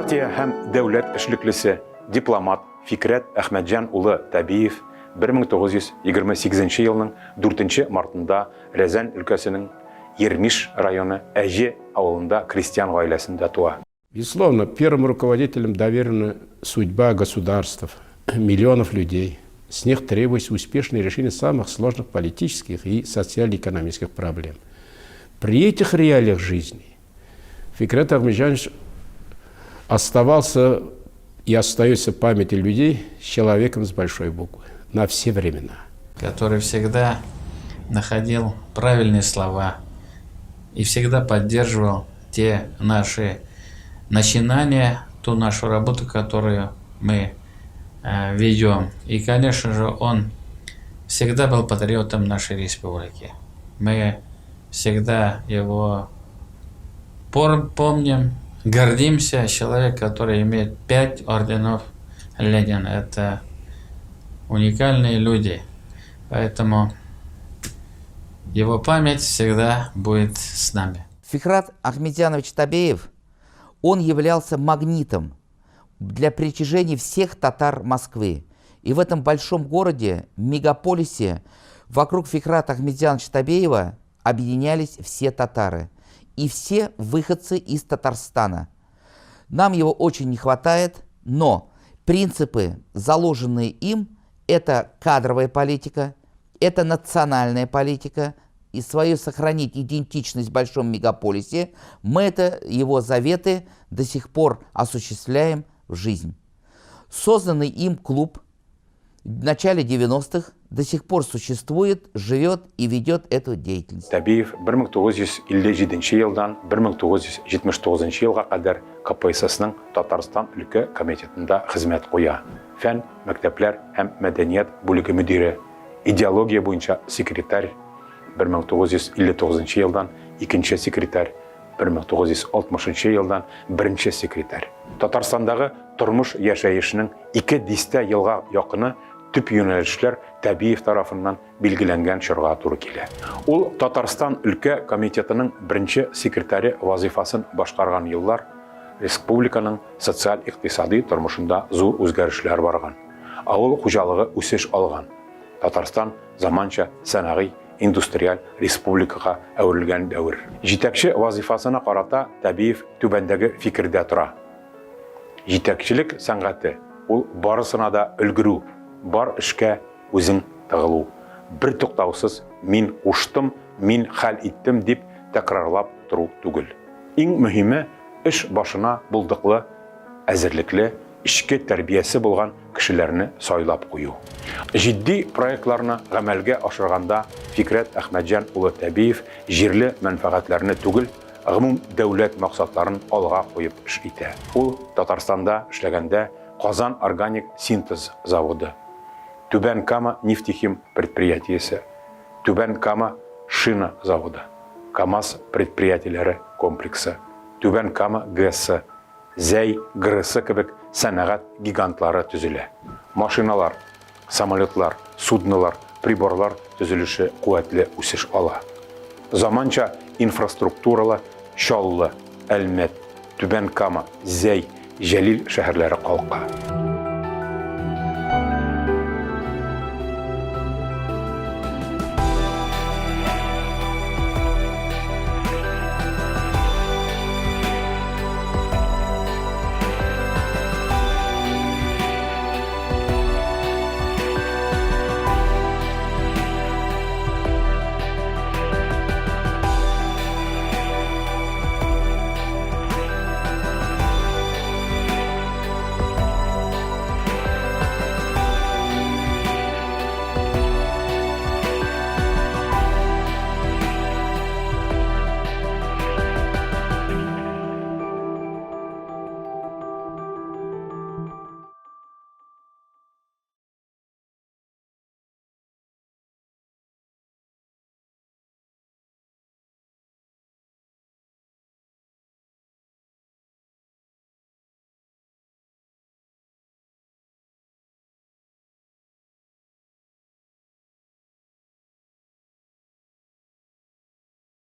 Партия һәм дәүләт эшлеклесе, дипломат Фикрәт Әхмәтҗан улы Тәбиев 1928 елның 4 мартында Рязань өлкәсенең Ермиш районы Әҗе авылында крестьян гаиләсендә туа. Безусловно, первым руководителям доверена судьба государств, миллионов людей. С них требуется успешное решение самых сложных политических и социально-экономических проблем. При этих реалиях жизни Фикрет Ахмеджанович оставался и остается в памяти людей человеком с большой буквы на все времена. Который всегда находил правильные слова и всегда поддерживал те наши начинания, ту нашу работу, которую мы ведем. И, конечно же, он всегда был патриотом нашей республики. Мы всегда его помним, гордимся. Человек, который имеет 5 орденов Ленина. Это уникальные люди. Поэтому его память всегда будет с нами. Фикрат Ахметзянович Табеев, он являлся магнитом для притяжения всех татар Москвы. И в этом большом городе, мегаполисе, вокруг Фикрата Ахметзяновича Табеева объединялись все татары. И все выходцы из Татарстана. Нам его очень не хватает, но принципы, заложенные им, это кадровая политика, это национальная политика, и свою сохранить идентичность в большом мегаполисе, мы это, его заветы, до сих пор осуществляем в жизнь. Созданный им клуб в начале 90-х до сих пор существует, живет и ведет эту деятельность. Тәбиев 1957 елдан 1979 елга кадәр КПССның Татарстан өлкә комитетында хезмәт куя. Фән, мәктәпләр һәм мәдәният бүлеге мөдире, идеология буенча секретарь, 1959 елдан икенче секретарь, 1960 елдан беренче секретарь. Татарстандагы тормыш-яшәешнең ике дистә елга якыны төп юнәлешләр Тәбиев тарафыннан билгеләнгән чорга туры килә. Ул Татарстан өлкә комитетының беренче секретаре вазыйфасын башкарган еллар республиканың социаль-икътисади тормышында зур үзгәрешләр барган, авыл хуҗалыгы үсеш алган, Татарстан заманча сәнәгый индустриаль республикага әверелгән дәвер. Җитәкче вазыйфасына карата Тәбиев түбәндәге фикердә тора. Җитәкчелек сәнгате, ул барысына да өлгерү, бар эшкә үзең тыгылу, бертуктаусыз мин куштым, мин хәл иттем дип тәкрарлап тору түгел. Иң мөһиме, эш башына булдыклы, әзерлекле, эчке тәрбиясе булган кешеләрне сайлап кую. Җитди проектларны гамәлгә ашырганда Фикрәт Әхмәтҗан улы Тәбиев җирле мәнфәгатьләрне түгел, гомум дәүләт максатларын алга куеп эш итә. Ул Татарстанда эшләгәндә Казан органик синтез заводы, Түбән Кама нефтехим предприятиесе, Түбән Кама шина заводы, КАМАЗ предприятиеләре комплексы, Түбән Кама ГЭСы, Зәй ГРЭСы кебек сәнәгать гигантлары төзелә. Машиналар, самолетлар, суднолар, приборлар төзелеше куәтле үсеш ала. Заманча инфраструктуралы Чаллы, Әлмәт, Түбән Кама, Зәй, Җәлил шәһәрләре калка.